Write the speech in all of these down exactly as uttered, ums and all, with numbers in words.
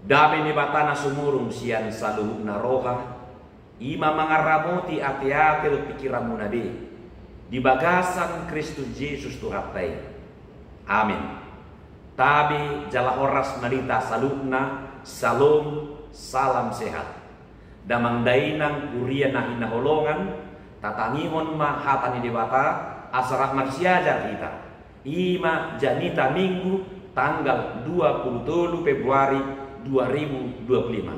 Dame ni Debata na sumurung sian saluhutna roha, i ma mangaramoti ateate dohot pingkiranmuna be di bagasan Kristus Jesus Tuhanta i. Amen. Tabe jala horas ma di hita saluhutna. Salom, salam sehat. Damang dainang, huria na hinaholongan, tatangihon ma hata ni Debata asa rap marsiajar hita. I ma jamita Minggu tanggal dua puluh tolu Februari dua ribu dua puluh lima.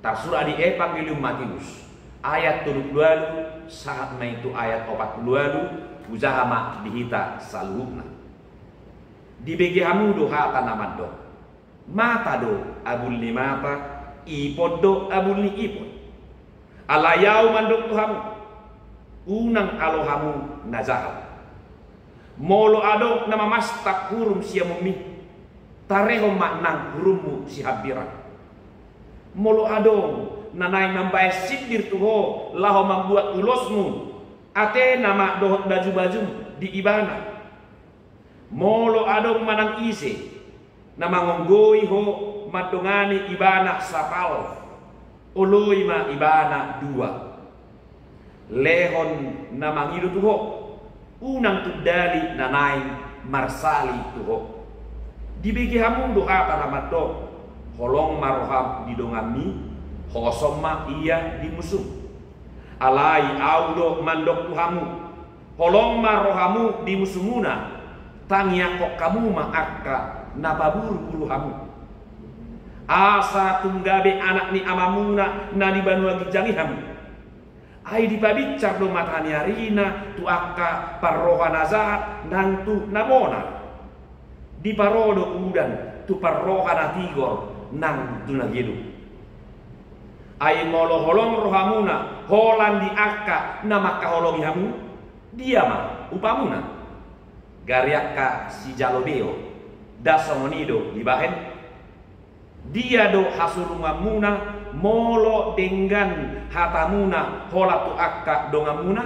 Tarsurat di Evangelium Matius, ayat tolu puluh ualu sahat ma i tu ayat opat puluh ualu. Hujaha ma di hita saluhutna. Dibege hamu do hata na mandok: Mata do abul ni mata, ipon do abul ni ipon. Alai ahu mandok tu hamu: Unang alo hamu na jahat. Molo adong na mamastang hurum siamunmi, tarehon ma nang hurummu sihambirang. Molo adong na naeng mambahen sindir tu ho laho mambuat ulosmu, atena ma dohot bajubajum di ibana. Molo adong manang ise na mangonggoi ho mandongani ibana sapal, oloi ma ibana dua. Lehon na mangido tu ho, unang tundali na naeng marsali tu ho. Dibege hamu do hata na mandok: Holong ma roham di donganmi, hosom ma ia di musum. Alai ahu do mandok tu hamu: Holong ma rohamu di musumuna, tangiangkon hamu ma angka na paburuburu hamu. Asa tung gabe anak ni Amamuna na di banua ginjang i hamu. Ai dipabinsar do mataniarina tu angka parroha na jahat nang tu na bona. Diparo do udan tu parroha na tigor nang tu na geduk. Ai molo holong rohamuna holan di angka na mangkaholongi hamu, dia ma upamuna? Gari angka sijalo beo, ndang songon i do dibahen? Dia do hasurunganmuna molo denggan hatamuna holan tu angka donganmuna?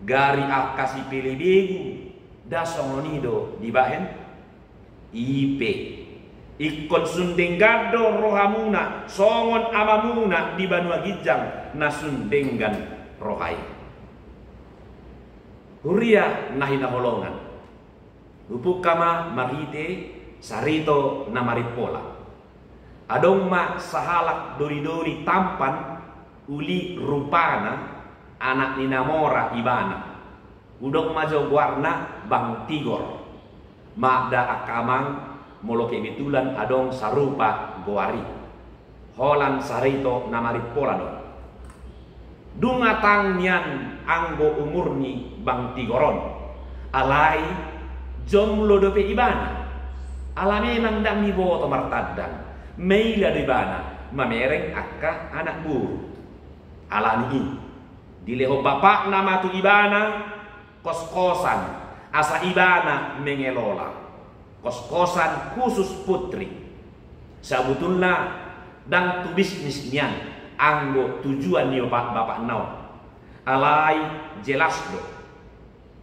Gari angka sipelebegu, ndang songon i do dibahen? I pe, ingkon sun denggan do rohamuna songon Amamuna di banua ginjang na sun denggan roha i. Huria na hinaholongan, hupungka ma marhite sarito na marimpola. Adong ma sahalak doli-doli tampan, uli rupana, anak ni na mora ibana. Hudok ma jo goarna Bang Tigor. Mada angka amang molo kebetulan adong sarupa goar i. Holan sarito na marimpola do. Dung tangkas nian anggo umur ni Bang Tigor on, alai jomblo dope ibana. Ala memang ndang diboto martandang, maila do ibana mamereng angka anak boru. Alani i, dilehon bapakna ma tu ibana koskosan, asa ibana mengelola koskosan khusus putri. Sabutulna ndang tu bisnis nian anggo tujuan ni bapak, bapakna on. Alai jelas do,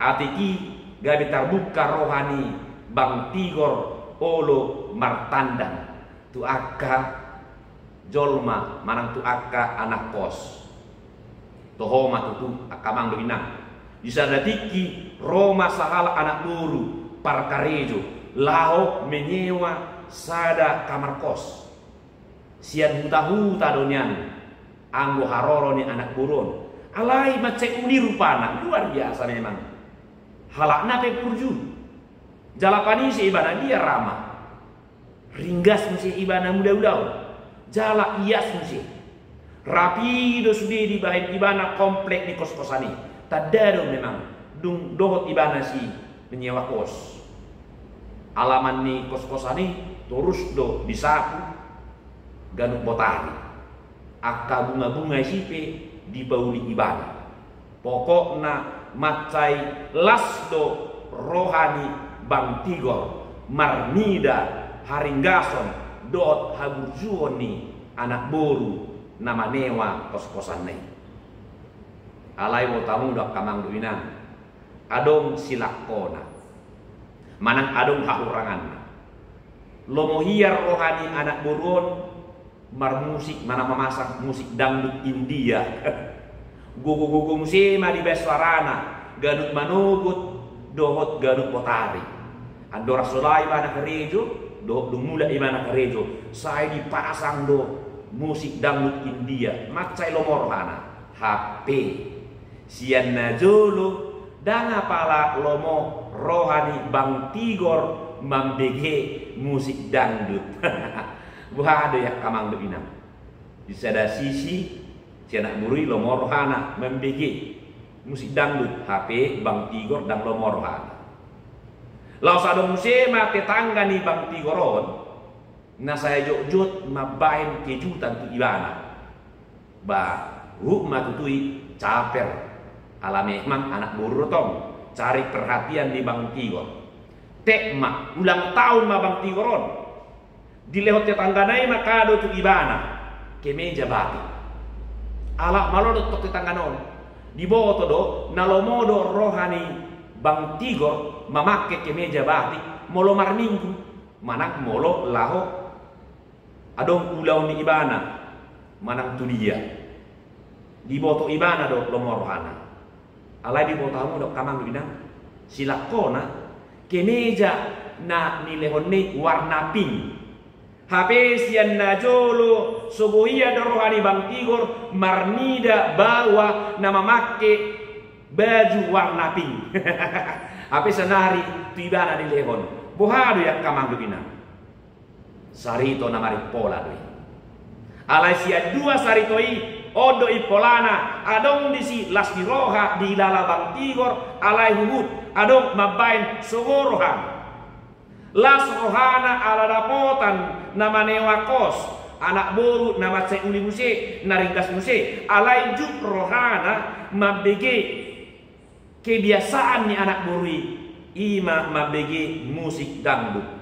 atik i gabe tarbuka roha ni Bang Tigor olo martandang tu angka jolma manang tu angka anak kos. Toho ma tutu, angka amang dohot inang. Di sada tingki ro ma sahalak anak boru parkarejo laho menyewa sada kamar kos. Sian huta-huta do nian anggo haroro ni anak boru on. Alai mansai uli rupana, luar biasa memang. Halakna pe burju. Jala panise ibana, dia ra ma. Ringgas muse ibana muda-muda on. Jala ias muse. Rapi do sude dibahen ibana komplek ni koskosan i. Tanda do memang dung dohot ibana si menyewa kos. Alaman ni koskosan i torus do disapu ganup botari. Angka bunga-bunga i si pe dipauli ibana. Pokokna mansai las do roha ni Bang Tigor marnida haringgason dohot haburjuon ni anak boru na manewa koskosanna i. Alai boto hamu do angka amang dohot inang, adong silangkona manang adong hahuranganna. Lomo hian roha ni anak boru on marmusik, manang mamasang musik dangdut India. Gogo-gogo muse ma dibaen suarana, ganup manogot dohot ganup botari. Andorang so lao ibana karejo dohot dung mulak ibana karejo, sai dipasang do musik dangdut India. Mansai lomo rohana. Hape sian na jolo, ndang apala lomo roha ni Bang Tigor mambege musik dangdut. Boha do i angka amang dohot inang? Di sada sisi, si anak boru i lomo rohana mambege musik dangdut, hape Bang Tigor ndang lomo rohana. Laos adong muse ma tetangga ni Bang Tigor on na sai jotjot mambaen kejutan tu ibana. Ba, huhut ma tutu i caper. Ala memang anak boru do tong, cari perhatian ni Bang Tigor. Tek ma, ulang tahun ma Bang Tigor on. Dilehon tetanggana i ma kado tu ibana kemeja batik. Ala malo do tong tetanggana on, diboto do na lomo do roha ni Bang Tigor mamangke kemeja batik molo marminggu, manang molo laho adong ulaon ni ibana manang tu dia. Diboto ibana do lomo rohana. Alai diboto hamu do angka amang dohot inang, silangkona kemeja na nilehonna i warna pink. Hape sian na jolo so boi do roha ni Bang Tigor marnida baoa na mamangke baju warna pink. Hape saonari tu ibana dilehon. Boha do i angka amang dohot inang? Sarito na marimpola do i. Alai sian dua sarito i, on do impolana, adong disi las ni roha dihilala Bang Tigor, alai huhut adong mambaen sogo rohana. Las rohana ala dapotan na manewa kos, anak boru na mansai uli muse, na ringgas muse, alai jut rohana mambege kebiasaan ni anak boru i, i ma mambege musik dangdut.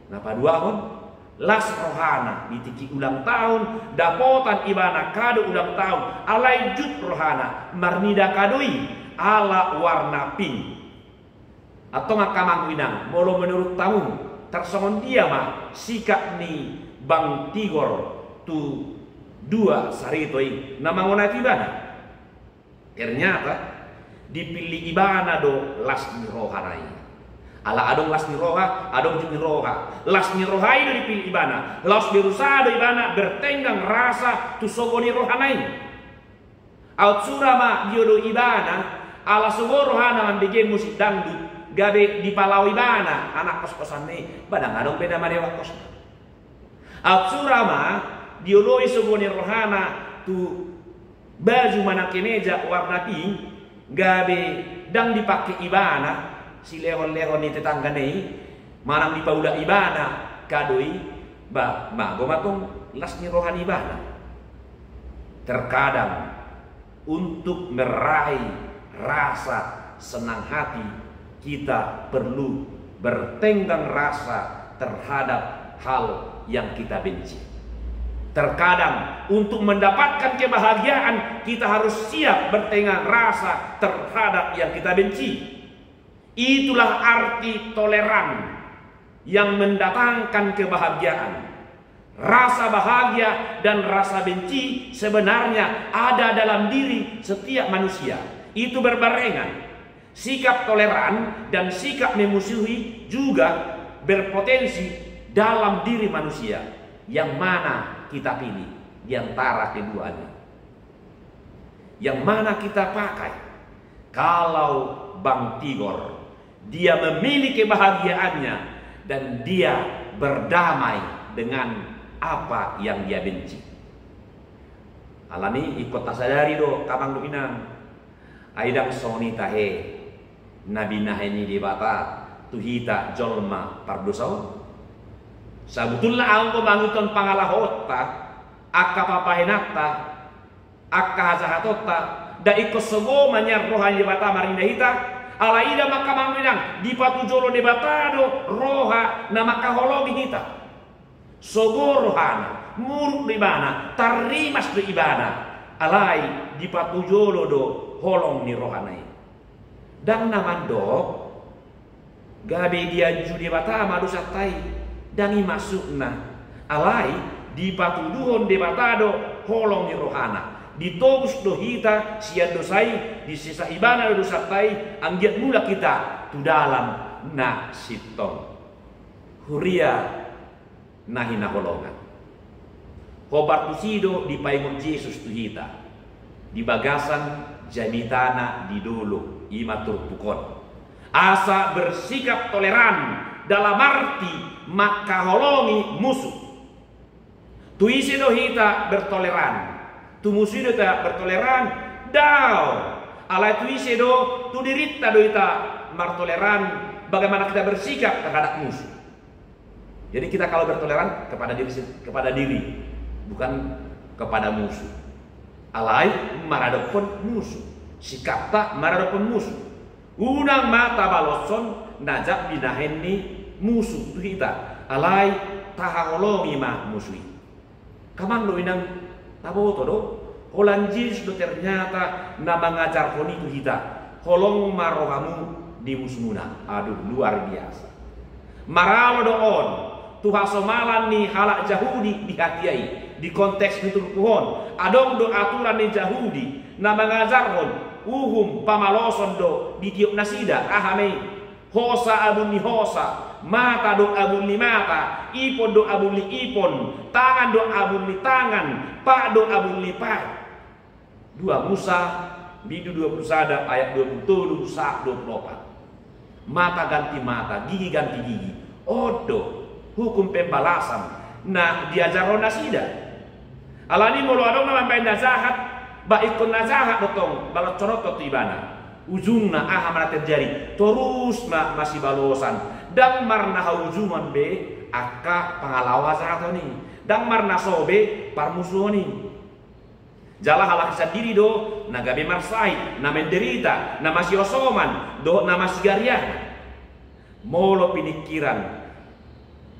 Na paduahon, las rohana di tingki ulang tahun, dapotan ibana kado ulang tahun, alai jut rohana marnida kado i ala warna pink. Antong angka amang dohot inang, molo menurut hamu, tarsongon dia ma sikap ni Bang Tigor tu dua sarito i na mangonati ibana? Ternyata dipillit ibana do las ni rohana i. Ala adong las ni roha, adong jut ni roha. Las ni roha i do dipillit ibana. Laos berusaha do ibana bertenggang rasa tu sogo ni rohana i. Aut sura ma dioloi ibana, ala sogo rohana mambege musik dangdut, gabe dipalao ibana anak kos-kosanna i, ba ndang adong be na manewa kosna. Aut sura ma dioloi sogo ni rohana tu baju manang kemeja warna pink, gabe ndang dipangke ibana silehon-lehon ni tetanggana i, manang dipaulak ibana kado i, ba mago ma tong las ni roha ni ibana. Terkadang untuk meraih rasa senang hati, kita perlu bertenggang rasa terhadap hal yang kita benci. Terkadang untuk mendapatkan kebahagiaan, kita harus siap bertenggang rasa terhadap yang kita benci. Itulah arti toleran yang mendatangkan kebahagiaan. Rasa bahagia dan rasa benci sebenarnya ada dalam diri setiap manusia. Itu berbarengan. Sikap toleran dan sikap memusuhi juga berpotensi dalam diri manusia. Yang mana kita pilih di antara keduanya? Yang mana kita pakai? Kalau Bang Tigor, dia memilih kebahagiaannya dan dia berdamai dengan apa yang dia benci. Alani i ingkon tasadari do angka amang dohot inang, ai ndang songon i tahe na binahen ni Debata tu hita jolma pardosa on. Sabutulna anggo mangihuthon pangalahonta, angka pambahenanta, angka hajahatonta, ndang ingkon sogo ma nian roha ni Debata marnida hita. Alai ida ma angka amang dohot inang, dipatujolo Debata do roha na mangkaholongi hita. Sogo rohana, muruk do ibana, tarrimas do ibana, alai dipatujolo do holong ni rohana i. Ndang na mandok Gabe dianju Debata ma dosanta i, ndang i maksudna. Alai dipatuduhon Debata do holong ni rohana. Ditobus do hita sian dosa i, disesa ibana do dosanta i, anggiat mulak hita tu dalan na sintong. Huria na hinaholongan. Hombar tusi do dipaingot Jesus tu hita di bagasan jamitana di dolok, i ma turpuk on. Asa bersikap toleran dalam arti mangkaholongi musu. Tu ise do hita bertoleran? Tu musu i do hita bertoleran? Daong. Alai tu ise do? Tu dirinta do hita martoleran, bagaimana kita bersikap terhadap musu. Jadi kita kalau bertoleran kepada diri sen-, kepada diri, bukan kepada musuh. Alai maradophon musuh. Sikapta maradophon musuh. Unang ma tabaloshon na jat binahen ni musu tu hita. Alai tahaholongi ma musu i. Angka amang dohot inang, taboto do, holan Jesus do ternyata na mangajarhon i tu hita. Holong ma rohamu di musumuna. Aduh, luar biasa. Maralo do on tu hasomalan ni halak Jahudi di hatiha i, di konteks ni turpuk on. Adong do aturan ni Jahudi na mangajarhon uhum pamaloson do ditiop nasida, aha ma i? Hosa abul ni hosa, mata do abul ni mata, ipon do abul ni ipon, tangan do abul ni tangan, pat do abul ni pat. Dua Musa, bindu dua pulu sada ayat dua pulu tolu sahat dua pulu opat. Mata ganti mata, gigi ganti gigi. On do hukum pembalasan na diajarhon nasida. Alani molo adong na mambahen na jahat, ba ingkon na jahat do tong baloshononta tu ibana. Ujungna aha ma na terjadi? Torus ma masibalosan. Ndang marnahaujungan be angka pangalaho hajahaton i. Ndang marnaso be parmusuhon i. Jala halak i sandiri do na gabe marsahit, na menderita, na masihosoman dohot na masigariangan. Molo piningkiran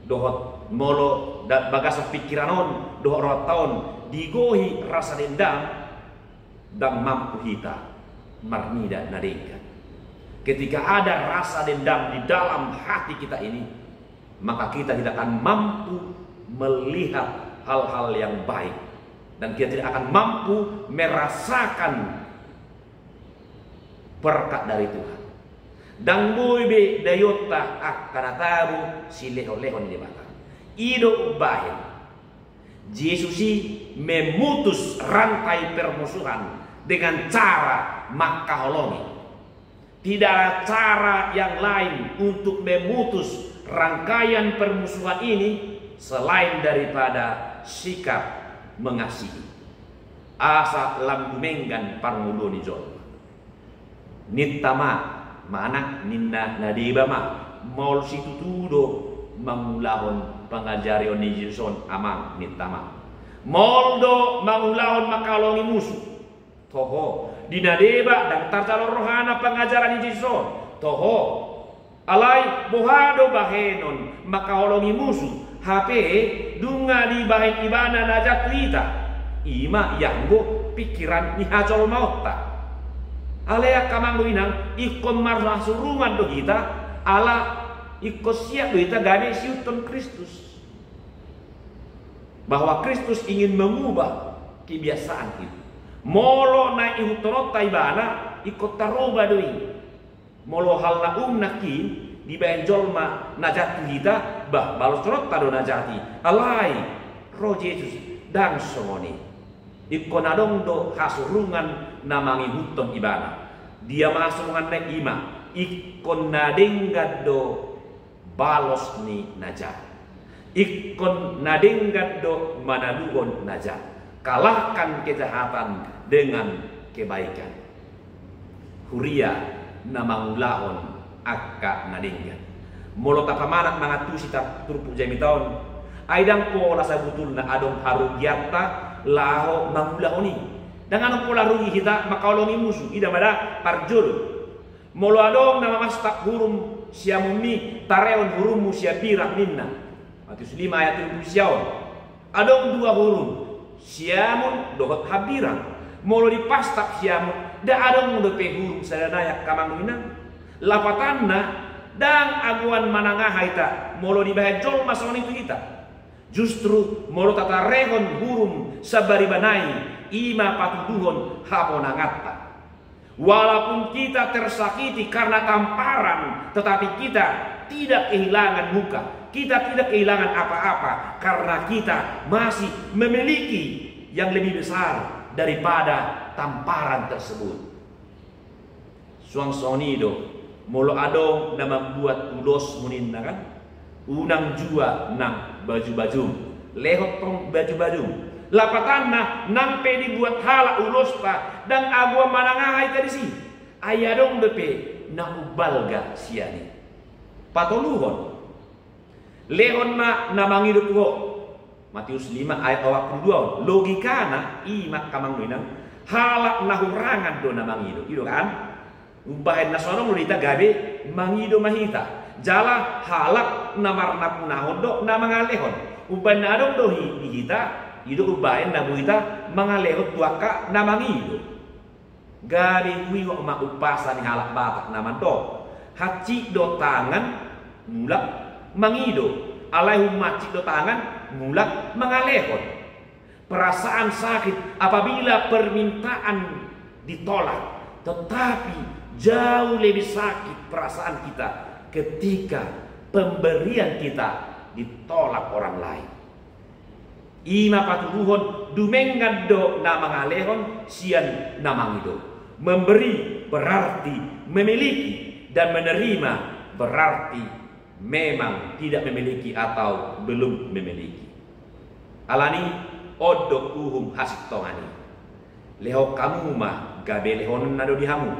dohot molo da-, bagasan pingkiran on dohot rohanta on digohi rasa dendam, ndang mampu hita marnida na denggan. Ketika ada rasa dendam di dalam hati kita ini, maka kita tidak akan mampu melihat hal-hal yang baik dan kita tidak akan mampu merasakan berkat dari Tuhan. Ndang boi be daidaionta angka na tabo silehonlehon ni Debata. I do umbahen Jesus i memutus rantai permusuhan dengan cara mangkaholongi. Tidak ada cara yang lain untuk memutus rangkaian permusuhan ini selain daripada sikap mengasihi. Asa lam dumenggan parngoluon ni jolma. Ninta ma, manang ninna na deba ma, maol situtu do mangulahon pangajarion ni Jesus on amang, ninta ma. Maol do mangulahon mangkaholongi musu. Toho, di na deba ndang tarjalo rohana pangajaran ni Jesus on. Toho. Alai boha do bahenon mangkaholongi musu, hape nunga dibahen ibana na jat tu hita? I ma ianggo pingkiran ni hajolmaonta. Alai angka amang dohot inang, ingkon marhasurungan do hita, ala ingkon siap do hita gabe siihuthon Kristus. Bahwa Kristus ingin mengubah kebiasaan itu. Molo na ihuthononta ibana, ingkon taroba do i. Molo hal na umum nangkin dibahen jolma na jat tu hita, bah, baloshononta do na jat i. Alai ro Jesus, ndang songon i. Ingkon adong do hasurungan na mangihuthon ibana. Dia ma hasurunganna? I ma, ingkon na denggan do balos ni na jat. Ingkon na denggan do manaluhon na jat. Kalahkan kejahatan dengan kebaikan. Huria na mangulahon angka na denggan. Molo tapamanat mangantusi ta turpuk jamita on, ai ndang pola sabutulna adong harugianta laho mangulahon i. Ndang adong pola rugi hita mangkaholongi musu, ida ma da parjolo. Molo adong na mamastap hurum siamunmi, tarehon hurummu sian birang ninna. Matius lima ayat tolu pulu sia on. Adong dua hurum, siamun dohot hambirang. Molo dipastap siamun, ndang adong dope hurum sada nai angka amang dohot inang. Lapatanna, Ndang agoan manang aha hita molo dibahen jolma songon i tu hita. Justru molo tatarehon hurum sambariba nai, i ma patuduhon hamonanganta. Walaupun kita tersakiti karena tamparan, tetapi kita tidak kehilangan muka. Kita tidak kehilangan apa-apa karena kita masih memiliki yang lebih besar daripada tamparan tersebut. Suang songon i do, molo adong na mambuat ulosmu ninna kan, unang jua nang bajubajum. Lehon tong bajubajum. Lapatanna, nang pe dibuat halak ulosta, ndang agoan manang aha hita disi. Ai adong dope na umbalga sian i. Patoluhon, lehon ma na mangido tu ho. Matius lima ayat opat pulu dua on. Logikana, i ma angka amang inang, halak na hurangan do na mangido. I do kan? Umbahen na so adong do hita gabe mangido ma hita. Jala halak na marnapunahon do na mangalehon. Umbahen na adong do hi-, di hita, i do umbahen na boi hita mangalehon tu angka na mangido. Gabe huingot ma umpasa ni halak Batak na mandok, hansit do tangan mulak mangido, alai umhansit do tangan mulak mangalehon. Perasaan sakit apabila permintaan ditolak, tetapi jauh lebih sakit perasaan kita ketika pemberian kita ditolak orang lain. I ma patuduhon, dumenggan do na mangalehon sian na mangido. Memberi berarti memiliki, dan menerima berarti memang tidak memiliki atau belum memiliki. Alani on do uhum hasintongan i. Lehon hamu ma, gabe lehononna do di hamu.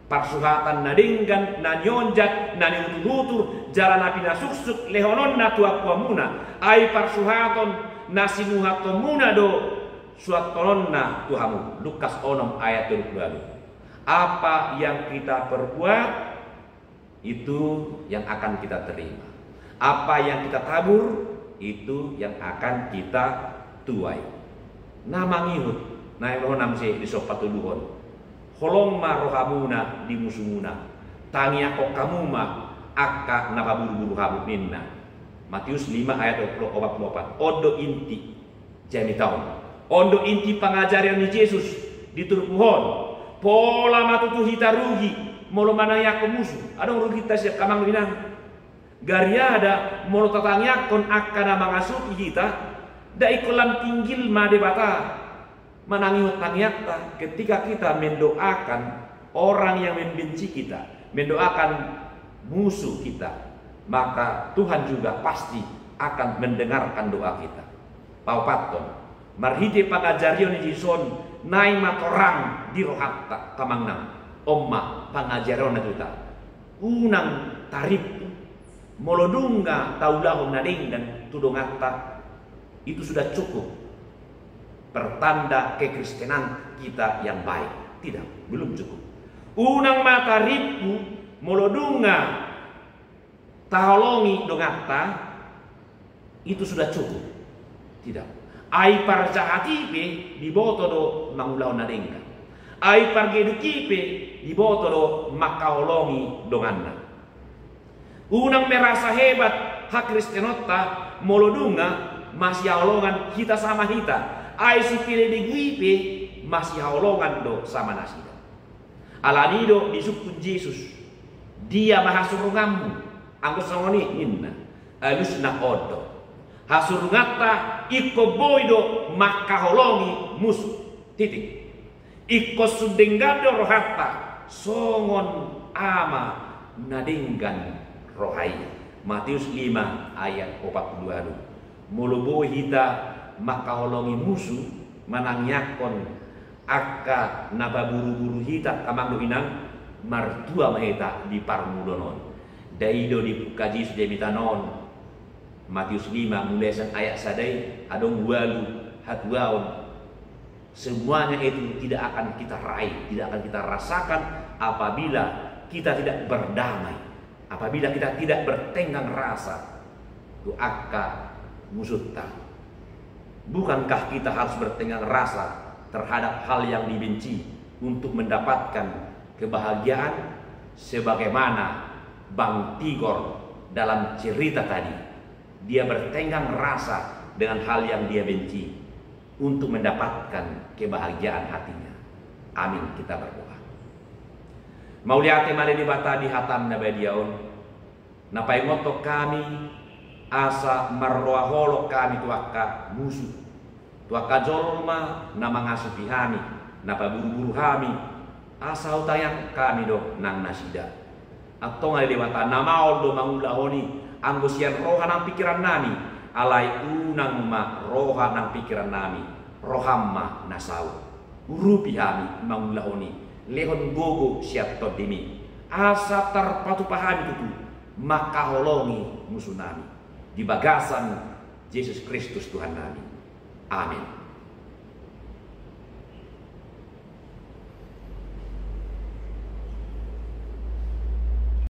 Parsuhatan na denggan, na nionjak, na niuturutur, jala na pinasuksuk lehononna tu angkuanmuna. Ai parsuhaton na sinuhatonmuna do suhatononna tu hamu. Lukas onom ayat tolu pulu ualu. Apa yang kita perbuat, itu yang akan kita terima. Apa yang kita tabur, itu yang akan kita tuai. Na mangihut, na i do na muse di so patoluhon. Holong ma rohamuna di musumuna. Tangiangkon hamu ma angka na paburuburu hamu ninna. Matius lima ayat opat pulu opat. On do inti jamita on. On do inti pangajarion ni Jesus di turpuk on. Pola ma tutu hita rugi molo manangiangkon musu. Adong ruginta sian angka amang inang. Gariada molo tatangiangkon angka na mangasuti hita, ndang ingkon lam tinggil ma Debata manangihon tangiangta ketika kita mendoakan orang yang membenci kita, mendoakan musuh kita, maka Tuhan juga pasti akan mendengarkan doa kita. Paopathon, marhite pangajarion ni Jesus on, nai ma torang di rohanta, angka amang inang. On ma pangajarionna tu hita. Unang tarimpu, molo dung taulahon na denggan tu donganta, itu sudah cukup pertanda kekristenan kita yang baik. Tidak, belum cukup. Unang ma tarimpu, molo dung taholongi donganta, itu sudah cukup. Tidak. Ai parjahat i pe diboto do mangulahon na denggan. Ai pargeduk i pe diboto do mangkaholongi donganna. Unang merasa hebat hakristenonta molo dung masihaholongan hita sama hita. Ai sipelebegu i pe masihaholongan do sama nasida. Alani do disungkun Jesus, dia ma hasurunganmu anggo songon i ninna. Alusna on do, hasurunganta ingkon boi do mangkaholongi musu. Titik. Ingkon sun denggan do rohanta songon Ama na denggan roha i. Matius lima ayat opat pulu ualu. Molo boi hita mangkaholongi musu, manangiangkon angka na paburuburu hita, angka amang dohot inang, martua ma hita di parngoluon on. Dai do dipungka Jesus di hami tano on. Matius lima, mulai sian ayat sada i, adong ualu hatuaon. Semuanya itu tidak akan kita raih, tidak akan kita rasakan apabila kita tidak berdamai, apabila kita tidak bertenggang rasa tu angka musunta. Bukankah kita harus bertenggang rasa terhadap hal yang dibenci untuk mendapatkan kebahagiaan sebagaimana Bang Tigor dalam cerita tadi, dia bertenggang rasa dengan hal yang dia benci untuk mendapatkan kebahagiaan hatinya. Amin, kita berdoa. Mauliate ma ale Debata di hataM na badia on, na paingothon hami asa marroha holong hami tu angka musu, tu angka jolma na mangasupi hami, na paburuburu hami, asa hutangiang hami do nang nasida. Antong ale Debata, na maol do mangulahon i anggo sian roha nang pingkirannami, alai unang ma roha nang pingkirannami, rohaM ma na saut. Urupi hami mangulahon i, lehon gogo sian TondiMi, asa tarpatupa hami tutu mangkaholongi musunami. Di bagasan Jesus Kristus Tuhannami. Amin.